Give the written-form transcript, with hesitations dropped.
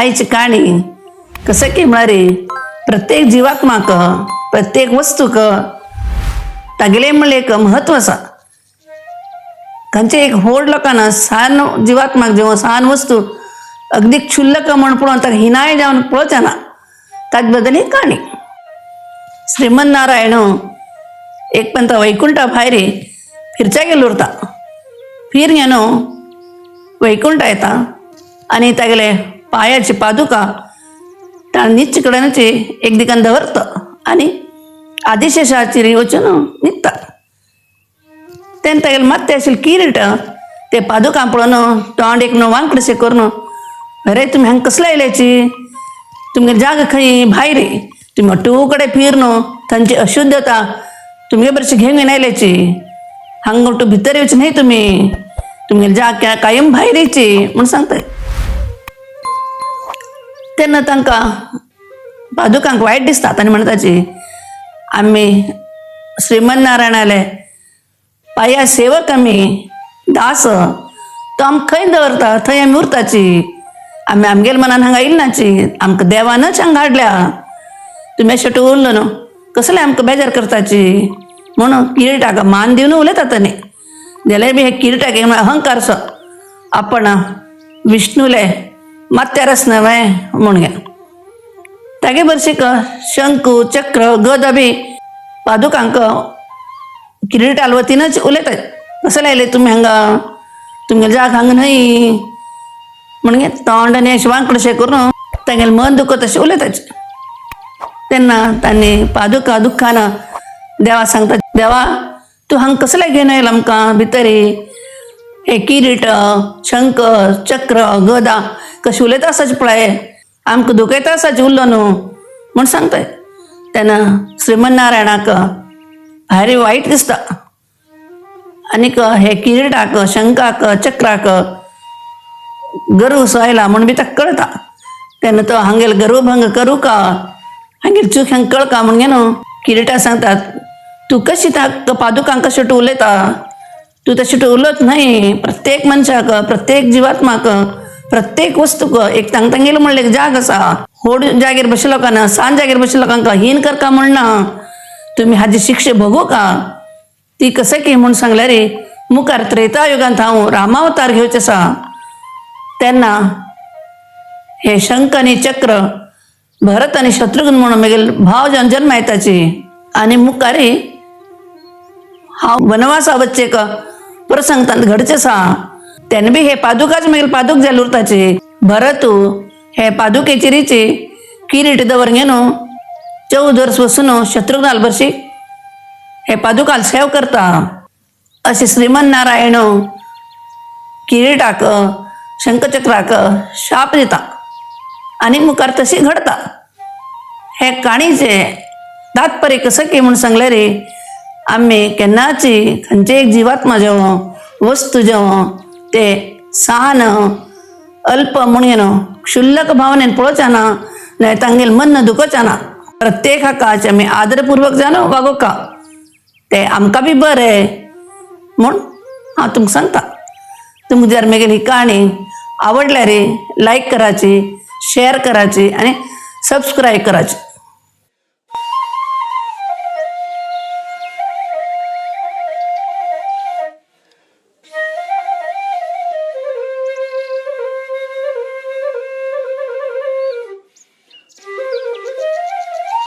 आयची काणी कसं की म्हळ्यार प्रत्येक जिवात्माक प्रत्येक वस्तूक तागेलें म्हणलें एक म्हत्व आसा. खंयचे एक व्हड लोकांना सान जिवात्माक जेव्हा सान वस्तू अगदी क्षुल्लक म्हण पळोवन ताका हिनाय जावन पळोवचें ना, ताचे बद्दल ही काणी. श्रीमन्नारायण एक पंत वैकुंठा भायर फिरच्या गेलो उरता. फिर न्हू वैकुंठ येता आनी तागेले पायाची पादुका ताणें निच्चे कडेनच एक दिकान दवरता आनी आदिशेषाचेर वचून न्हिदता. तेन्ना तागेले मात्ते आशिल्लें किरीट ते पादुकां पळोवन तोंड एक वांकडेशें करून, अरे तुमी हांगा कसले आयल्याची, तुमगे जाग खंय भायर, तुमी अटू कडेन फिर न्हू, थंयची अशुद्धता तुमगे बरें घेवन आयल्याची, हांगा तूं भितर येवची न्हय, तुमी तुमगे जाग कायम भायर येयची म्हूण सांगता. तेन्ना तांकां पादुकांक वायट दिसतात आनी म्हणटाची आमी श्रीमन्नारायणाले पाया सेवक, आमी दास, तो आमकां खंय दवरता थंय आमी उरताची, आमी आमगेले मनान हांगा येयले नाची, आमकां देवानच हांगा हाडल्या, तुमी अशें उरलो न्हू कसलें आमकां बेजार करताची म्हणून किरिटाक मान दिवन उलयता ताणें. जाल्यार बी हे किरिटाक एक अहंकार सो आपण विष्णुले मात्यारच न्हय म्हूण घे. तागे भरशीक शंकू चक्र गद बी पादुकांक किरिटाल वतीनच उलयतात, कसले आयले तुमी हांगा, तुमगेले जाग हांगा न्हय म्हणजे तोंड आनी अशें वांकडेशें करून तागेलें मन दुखत अशें उलयताचे. तेन्ना तांणी पादुका दुख्खान देवा सांगता, देवा तूं हांगा कसलें घेवन आयला आमकां भितर, हे किरीट शंख चक्र गदा कशें उलयता आसाचे पळय, आमकां दुखयता आसाचे उरलो न्हू म्हूण सांगताय. तेन्ना श्रीमन्नारायणाक भारी वायट दिसता आनीक हे किरीटाक शंखाक चक्राक गर्व सो आयला म्हूण बी ताका कळटा. तेन्ना तो हांगेल गर्वभंग करूं का, हांगेल चूक हांगा कळका म्हण न्हू किरीटा सांगतात, तूं कशी त्या पादुकांक कशें तूं उलयता, तूं तशें तूं उलयत न्हय, प्रत्येक मनशाक प्रत्येक जिवात्माक प्रत्येक वस्तूक एक तांग तांगेलो म्हणलें एक जाग आसा, होड जागेर बशिल्ल्या लोकांना सान जागेर बशिल्ल्या लोकांक हीन करका म्हणना, तुमी हाजी शिक्षा भोगू का, ती कसं की म्हूण सांगल्यार मुखार त्रेता युगांत हांव रामावतार घेवचें आसा, तेन्ना हे शंख आनी चक्र भरत आनी शत्रुघ्न म्हणून मागीर भाव जावन जन्म येताची आनी मुखारी हांव वनवासा वच्चेक प्रसंग घडचें आसा, तेन्ना बी हे पादुकाच मागीर पादूक जाले उरताची. भरत हे पादुकेची रिची किरीट दवर घेवन 14 वर्स वसून शत्रुघ्नाल बरशी हे पादुकाल सेव करता. अशें श्रीमन्नारायण किरीटाक शंखचक्राक शाप दिता आनी मुखार तशी घडता. हे काणीचे तात्पर्य कसं की म्हूण सांगलें रे, आमी केन्नाची खंयचे एक जिवात्मा जेवो वस्तू जेवो ते सान अल्प म्हूण न्हू क्षुल्लक भावनेन पळोवचें ना, न्हय तांगेल मन दुखोवचें ना, प्रत्येक हाकाचे आमी आदरपूर्वक जाणो वागोवका, ते आमकां बी बरें म्हूण हांव तुमकां सांगता. तुमकां जर मागीर ही काणी आवडल्या रे लायक करायची, शेअर करायची आनी सबस्क्रायब करायची.